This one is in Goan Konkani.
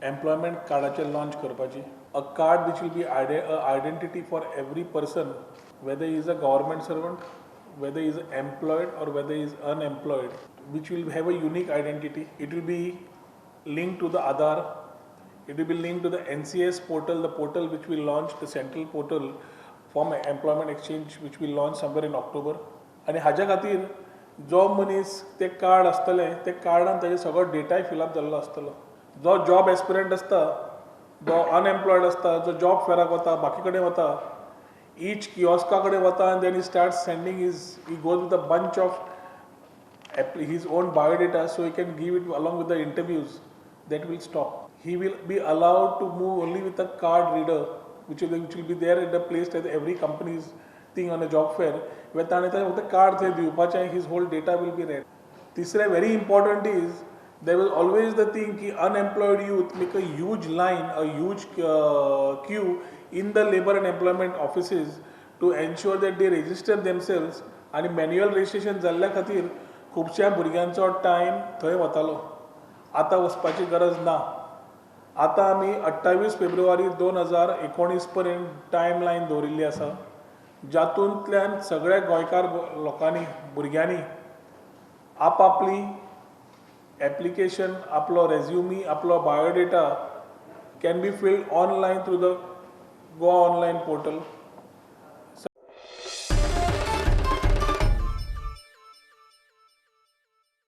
एम्प्लॉयमेंट कार्डाचें लॉन्च करपाची, a card which will be identity for every person, whether is a government servant, whether is employed or whether is unemployed, which will have a unique identity. It will be linked to the Aadhaar. It will be linked to the NCS portal, the portal which we launched, the central portal from Employment Exchange, which we launch somewhere in October. आनी हाज्या खातीर जो मनीस तें कार्ड आसतलें, ते कार्डान ताजें सगळो डेटाय फिलअप जाल्लो आसतलो. जो जॉब एस्पिरंट आसता, जो अनएम्प्लॉयड आसता, जो जॉब फेराक वता, बाकी कडेन वता, ईच किओस्का कडेन वता आनी then he start sending his, he goes with a bunch of his own biodata so he can give it along with the interviews. That will stop. He will be allowed to move only with a card reader, which will be there at the place at every company's thing on a job fair, where ताणें ताणें फक्त कार्ड थंय दिवपाचें, his whole data will be read. तिसरें very important is, there was always the thing की unemployed youth make a huge line, a huge queue in the labor and employment offices to ensure that they register themselves. आनी मॅन्युअल रजिस्ट्रेशन जाल्ल्या खातीर खुबश्या भुरग्यांचो टायम थंय वतालो. आतां वचपाची गरज ना. आतां आमी 28 फेब्रुवारी 2019 पर्यंत टायम लायन दवरिल्ली आसा, जातूंतल्यान सगळ्या गोंयकार लोकांनी, भुरग्यांनी आपापली एप्लिकेशन, आपलो रेज्युमी, आपलो biodata can be filled online through the Goa Online portal.